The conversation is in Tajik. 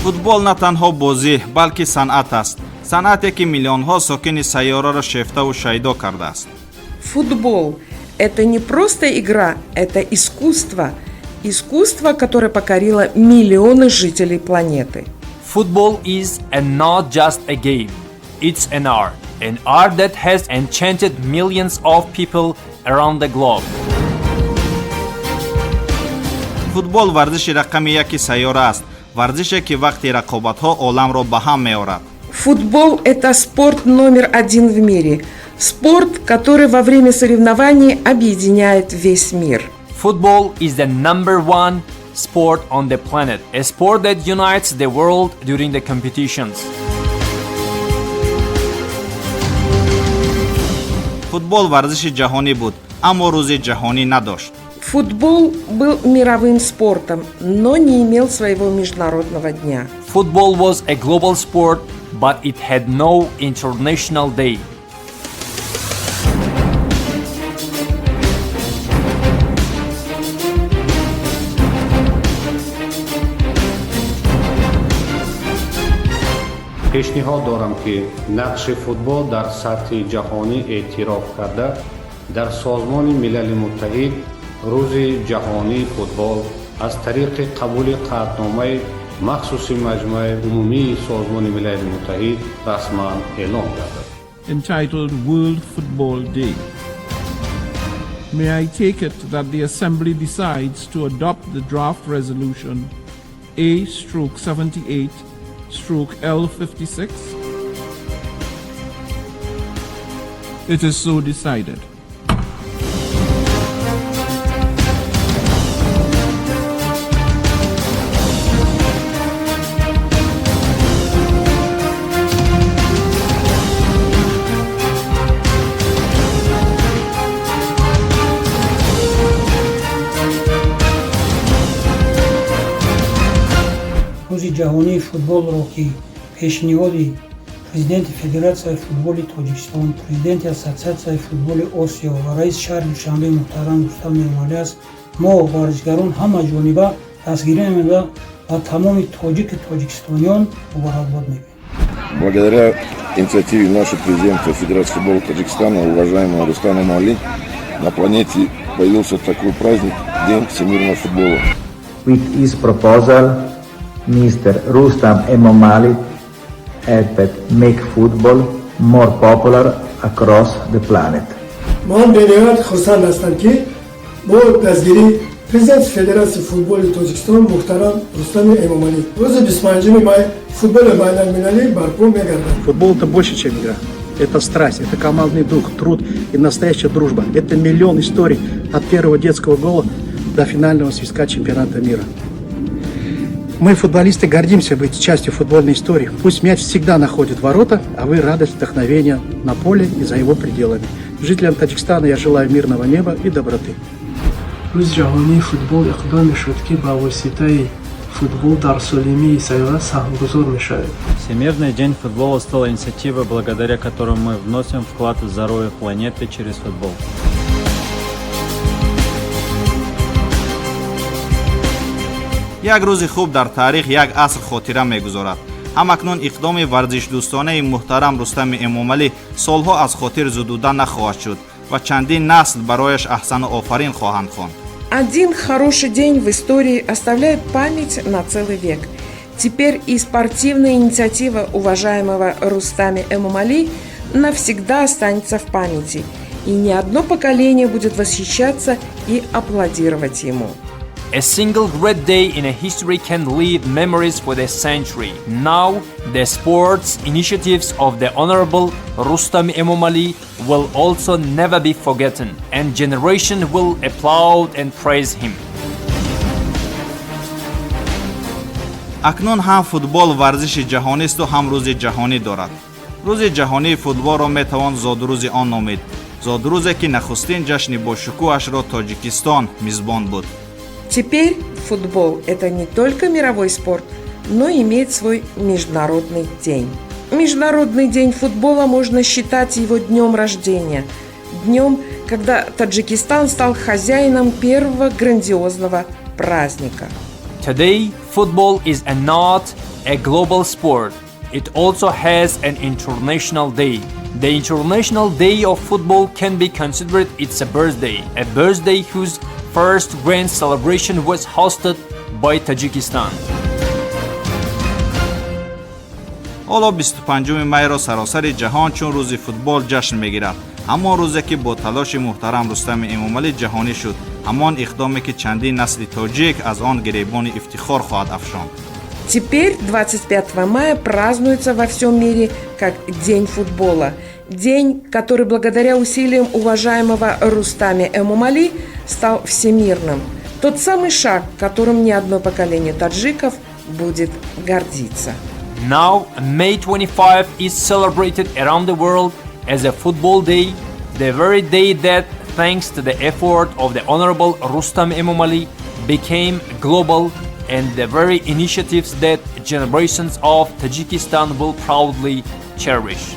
Футбол на танҳо бозӣ, балки санъат аст, санъате, ки миллионҳо сокини сайёраро шефтаву шайдо кардааст. Футбол – это не просто игра, это искусство. Искусство, которое покорило миллионы жителей планеты. Football is and not just a game. It's an art. An art that has enchanted millions of people around the globe. Футбол варзиши рақами яки сайёра аст, варзише, ки вақти рақобатҳо оламро ба ҳам меорад. Футбол – это спорт номер один в мире. Спорт, который во время соревнований объединяет весь мир. Football is the number one sport on the planet, a sport that unites the world during the competitions. Футбол варзиши ҷаҳонӣ буд, аммо рӯзи ҷаҳонӣ надошт. Футбол был мировым спортом, но не имел своего международного дня. Football was a global sport, but it had no international day. Пешниҳод дорам, ки нақши футбол дар сатҳи ҷаҳонӣ эътироф карда, дар Созмони Милали Муттаҳид Рӯзи ҷаҳонии футбол аз тариқи қабули қатъномаи махсуси Маҷмӯаи Умумии Созмони Милали Муттаҳид расман эълон гардад. Entitled World Football Day. May I take it that the Assembly decides to adopt the draft resolution A/78/L56? It is so decided. Рӯзи ҷаҳонии футболро, ки пешниҳоди президенти Федератсияи футболи Тоҷикистон, президенти Ассотсиатсияи футболи Осиё ва раиси шаҳри Душанбе муҳтарам Рустам Эмомалӣ аст, мо варзишгарон ҳамаҷониба дастгирӣ намуда ва тамоми тоҷики тоҷикистониён муборакбод мегӯем. Благодаря инициативе нашего президента Федерации футбола Таджикистана, уважаемого Рустама Эмомали, на планете появился такой праздник – День всемирного футбола. With his proposal, Mr. Rustam Emomali helped make football more popular across the planet. Ман бениҳоят хурсанд ҳастам, ки бо дастгирии президенти Федератсияи футболи Тоҷикистон муҳтарам Рустами Эмомалӣ рӯзи 25 май футболи байналмилалӣ барпо мегардад. Футбол – это больше, чем игра. Это страсть, это командный дух, труд и настоящая дружба. Это миллион историй от первого детского гола до финального свистка чемпионата мира. Мы, футболисты, гордимся быть частью футбольной истории. Пусть мяч всегда находит ворота, а вы радость, вдохновение на поле и за его пределами. Жителям Таджикистана я желаю мирного неба и доброты. Рӯзи ҷаҳонии футбол иқдоме шуд, ки ба воситаи футбол дар солимии сайёра саҳмгузор мешавед. Всемирный день футбола стала инициативой, благодаря которой мы вносим вклад в здоровье планеты через футбол. Як рӯзи хуб дар таърих як аср хотира мегузорад. Ҳамакнун иқдоми варзишдӯстонаи муҳтарам Рустами Эмомалӣ солҳо аз хотир зудуда нахоҳад шуд ва чандин насл барояш аҳсану офарин хоҳанд хонд. Один хороший день в истории оставляет память на целый век. Теперь и спортивная инициатива уважаемого Рустами Эмомали навсегда останется в памяти, и не одно поколение будет восхищаться и аплодировать ему. A single great day in a history can leave memories for the century. Now, the sports initiatives of the Honorable Rustam Emomali will also never be forgotten, and generation will applaud and praise him. Акнун ҳам футбол варзиши ҷаҳонисту ҳам рӯзи ҷаҳонӣ дорад. Рӯзи ҷаҳонии футболро метавон зодрӯзи он номид, зодрӯзе, ки нахустин ҷашни бошукӯҳашро Тоҷикистон мизбон буд. Теперь футбол – это не только мировой спорт, но имеет свой международный день. Международный день футбола можно считать его днем рождения, днем, когда Таджикистан стал хозяином первого грандиозного праздника. Today, Football is not a global sport. It also has an international day. The International Day of Football can be considered its a birthday, a birthday whose first grand celebration was hosted by Tajikistan. Ҳоло 25 майро саросари ҷаҳон чун рӯзи футбол ҷашн мегирад. Ҳамон рӯзе, ки бо талоши муҳтарам Рустами Эмомалӣ ҷаҳонӣ шуд, ҳамон иқдоме, ки чандин насли тоҷик аз он гиребони ифтихор хоҳад афшонд. Теперь 25 мая празднуется во всем мире как День футбола. День, который благодаря усилиям уважаемого Рустами Эмомали стал всемирным. Тот самый шаг, которым не одно поколение таджиков будет гордиться. Now, May 25 is celebrated around the world as a football day, the very day that, thanks to the effort of the Honorable Rustam Emomali, became global and the very initiatives that generations of Tajikistan will proudly cherish.